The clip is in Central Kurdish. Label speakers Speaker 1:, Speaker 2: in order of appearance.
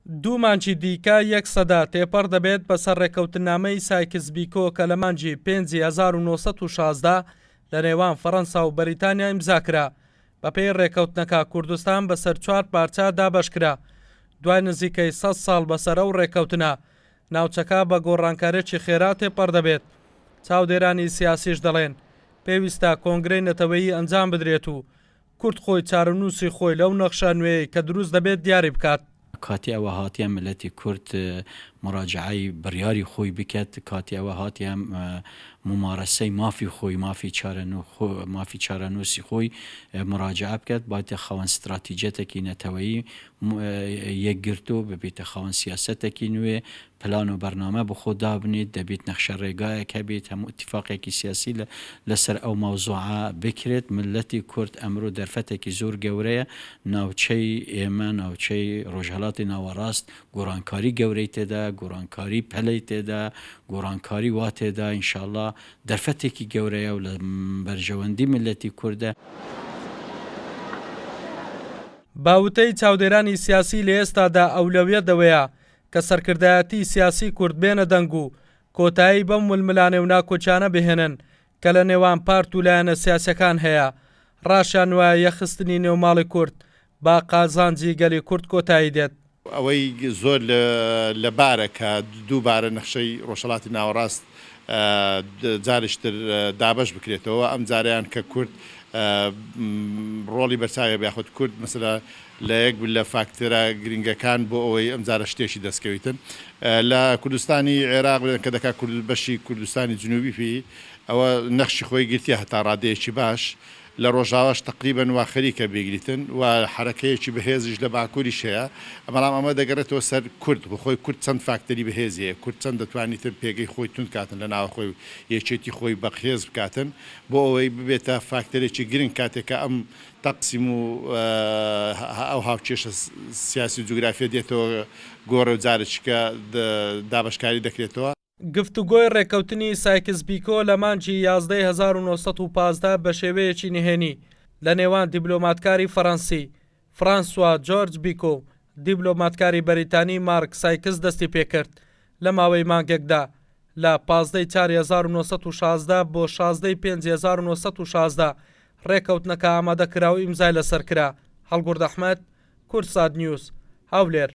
Speaker 1: دوو مانگی دیکە یەک سەدە تێپەڕ دەبێت بەسەر ڕێککەوتننامەی سایکس بیکۆ کە لە مانگی پێنجی 1916 لە نێوان فەڕەنسا و بەریتانیا ئیمزا کرا. بەپێی ڕێککەوتنەکە کوردستان بەسەر چوار پارچە دابەشکرا. دوای نزیکەی 100 ساڵ بەسەر ئەو ڕێککەوتنە، ناوچەکە بە گۆڕانکاریی خێرا تێپەڕ دەبێت. چاودێرانی سیاسیش دەڵێن، پێویستە کۆنگرەی نەتەوەیی ئەنجام بدرێت و کورد خۆی چارەنووسی خۆی لەو نەخشە نوێیەی کە دروست دەبێت دیاری بکات.
Speaker 2: کاتی ئەوە هاتیە ملەتی کورد موراجەعەی بڕیاری خۆی بکەت، کاتی ئەوە هاتیە مومارەسەی مافی خۆی، مافی مافی چارەنووسی خۆی موراجەعە بکەت، بایتە خاوەن ستراتیجیەتێکی نەتەوەیی یەکگرتوو، ببیتە خاوەن سیاسەتێکی نوێ، پلان و بەرنامە بۆ خۆت دابنیت، دەبیت نەخشە ڕێگایەک هەبیت، هەموو ئیتیفاقێکی سیاسی لە لەسەر ئەو مەوزوعە بکرێت، میللەتی کورد ئەمرۆ دەرفەتێکی زۆر گەورەیە، ناوچەی ئێمە، ناوچەی ڕۆژهەلاتی ناوەڕاست گۆڕانکاری گەورەی تێدایە، گۆڕانکاری پەلەی تێدایە، گۆڕانکاری وا تێدایە، ئینشاڵڵا دەرفەتێکی گەورەیە و لە بەرژەوەندی میللەتی کوردە.
Speaker 1: بە وتەی چاودێرانی سیاسی لە ئێستادا ئەولەویەت ئەوەیە کە سەرکردایەتی سیاسی کورد بێنە دەنگ و کۆتایی بەم ململانێ و ناکۆکیانە بهێنن کە لە نێوان پارت و لایەنە سیاسیەکان هەیە، ڕاشیان وایە یەکخستنی نێو ماڵی کورد بە قازانجی گەلی کورد کۆتایی دێت.
Speaker 3: ئەوەی زۆر لەبارە کە دووبارە نەخشەی ڕۆژهەڵاتی ناوەڕاست جارێکی تر دابەش بکرێتەوە، ئەمجارەیان کە کورد ڕۆڵی بەرچاوی هەبێ یاخود کورد مەسەلە لە یەک لە فاکتەرە گرنگەکان بۆ ئەوەی ئەمجارە شتێکی دەستکەویتن لە کوردستانی عێراق بڵێن کە دەکا کورد بەشی کوردستانی جنوبی پێی ئەوە نەخشی خۆی گرتیە هەتا ڕادەیەکی باش لە ڕۆژاواش تەقریبەن وا خەریکە بیگریتن و حەرەکەیەکی بەهێزیش لە باکوریش هەیە بەڵام ئەمە دەگەڕێتەوە سەر کورد بۆ خۆی کورد چەند فاکتەری بەهێزی هەیە کورد چەند دەتوانیتن پێگەی خۆی توند کاتن لە ناوەخۆی و یەکێتی خۆی بەهێز بکاتن بۆ ئەوەی ببێتە فاکتەرێکی گرنگ کاتێک کە ئەم تەقسیم و ئەو هاوکێشە سیاسی و جوگرافیە دێتەوە گۆڕێ و جارێکیکە دابەشکاری دەکرێتەوە.
Speaker 1: گفتوگۆی ڕێککەوتنی سایکس بیکۆ لە مانگی یازدەی 1915 بە شێوەیەکی نهێنی لە نێوان دیبلۆماتکاری فەڕەنسی فرانسوا جۆرج بیکۆ و دیبلۆماتکاری بەریتانی مارک سایکس دەستی پێکرد لە ماوەی مانگێکدا لە 15 ی چاری 1916 بۆ 16 ی پێنجی 1916 ڕێککەوتنەکە ئامادە کرا و ئیمزای لەسەر کرا. هەڵگورد ئەحمەد، کوردسات نیوز، هەولێر.